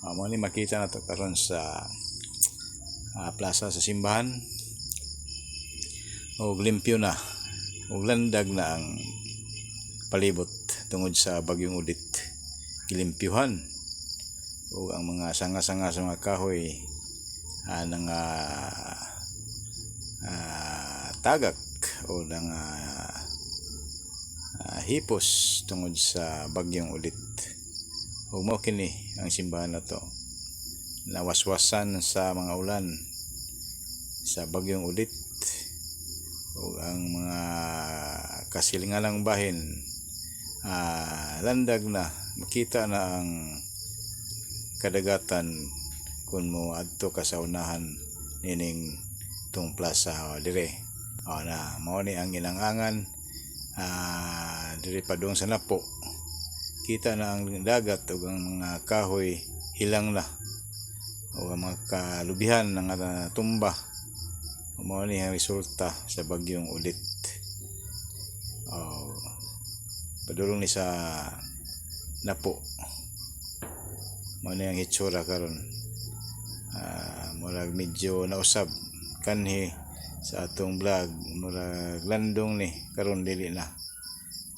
Mao ni makita nato karon sa plaza sa simbahan. Og limpyo na ug landag na ang palibot tungod sa bagyong Odette. Gilimpyuhan ug ang mga sanga-sanga sa mga kahoy nanga tagak o nanga hipos tungod sa bagyong Odette. Ug mao kini ang simbahan nato, nawaswasan sa mga ulan sa bagyong Odette, ug ang mga kasilinganang bahin landag na, makita na ang kadagatan kung mo adto ka sa unahan nining tong plaza. O dire, o na mao ni ang ilangangan dire padung sa Napo. Kita na ang dagat ug ang mga kahoy hilang na o ang mga kalubihan nga tumba. Mao ni ang resulta sa bagyong Odette. Oh, padulong ni sa Napo, mao ni ang hitsura karon. Murag medyo nausab kanhi sa atong vlog, murag landong ni. Karon dili na.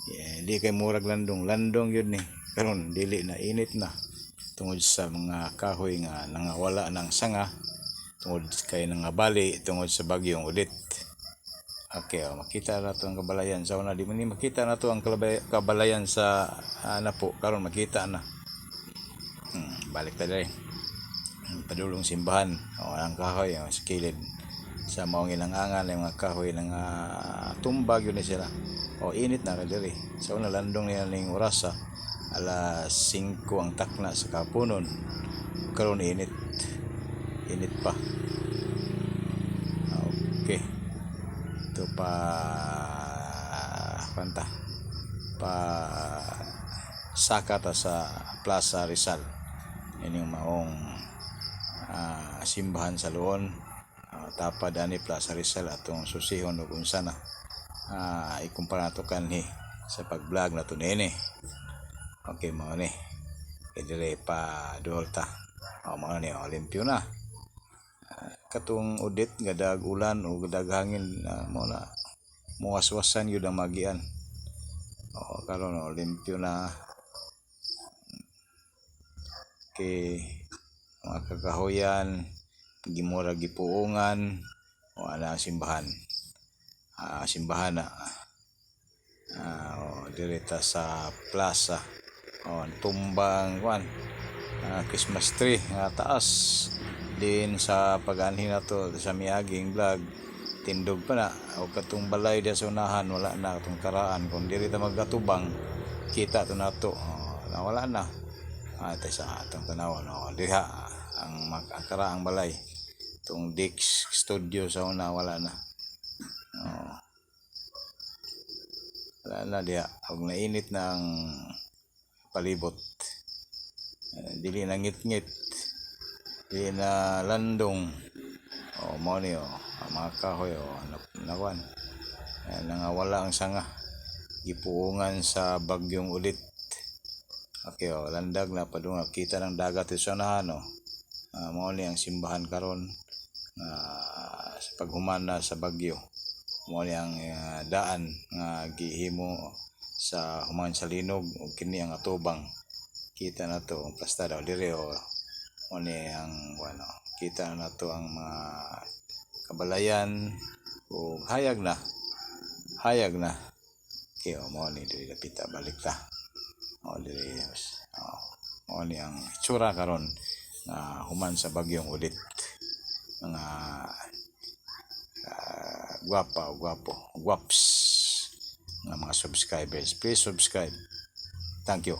Yeah, di kay murag landong, landong yun ni. Karon dili na, init na tungod sa mga kahoy nga nangawala ng sanga tungod kay nangabali tungod sa bagyong Odette. Okay, oh, makita na to ang kabalayan sa una. Di man ni makita na to ang kabalayan sa Napo. Karon makita na. Balik ta diri. Padulong simbahan. O, ang kahoy, oh, sa kilid. Sa maong ilangangan, ang mga kahoy nga tumba yun ni sila. O, init na ra diri. Sa una, landong niya ning orasa. Alas 5 ang takna sa kapunon. Karon init. Init pa. Okay. Ito pa panta pa saka ta sa Plaza Rizal. Ining maong simbahan sa Luon. Tapad ani Plaza Rizal atong susihon ug unsa na ikumpara nato kanhi sa pag-vlog nato niini. Okay, mao ni. Kay dire pa duol ta. O, mao ni, oh, limpyo na. Katong Odette nga dag ulan o dag hangin na mo na muwaswasan yun ang magian. O, karon, oh, limpyo na. Okay, mga kakahuyan gimura gipuungan. O, ana ang simbahan. Simbahan na. Oh, dire ta sa plaza. Oh, tumbang kwan. Christmas tree nga taas din sa pag-anhi nato sa miaging vlog, tindog pa na. O katong balay diya sa unahan, wala na katong karaan. Kung diri ta maggatubang, kita to nato. Oh, nawala na tayo sa atong tanawan. Oh, diha ang karaang balay, itong Dix Studio sa una, wala na. Oh, wala na diha og nainit na ang palibot. Dili na ngit-ngit, dili na landong. Oh, mao ni, oh, ang mga kahoy, oh, nakuan, nangawala ang sanga, gipuungan sa bagyong Odette. Okay, oh, landag na padung, kita ng dagat sa unahan, oh. Mao ni ang simbahan karon sa paghumana sa bagyo. Mao ni ang daan nga gihimo sa human sa linog, ug kini ang atubang. Kita na to ang plasta daw dire, oh. Mao ni ang ano, kita na to ang mga kabalayan ug hayag na. Hayag na. Okay, oh, mao ni diri dapita, balik ta. Oh, diri, oh, mao ni ang itsura karon nga human sa bagyong Odette. Mga gwapa o gwapo, gwaps nga mga subscribers. Please subscribe. Thank you.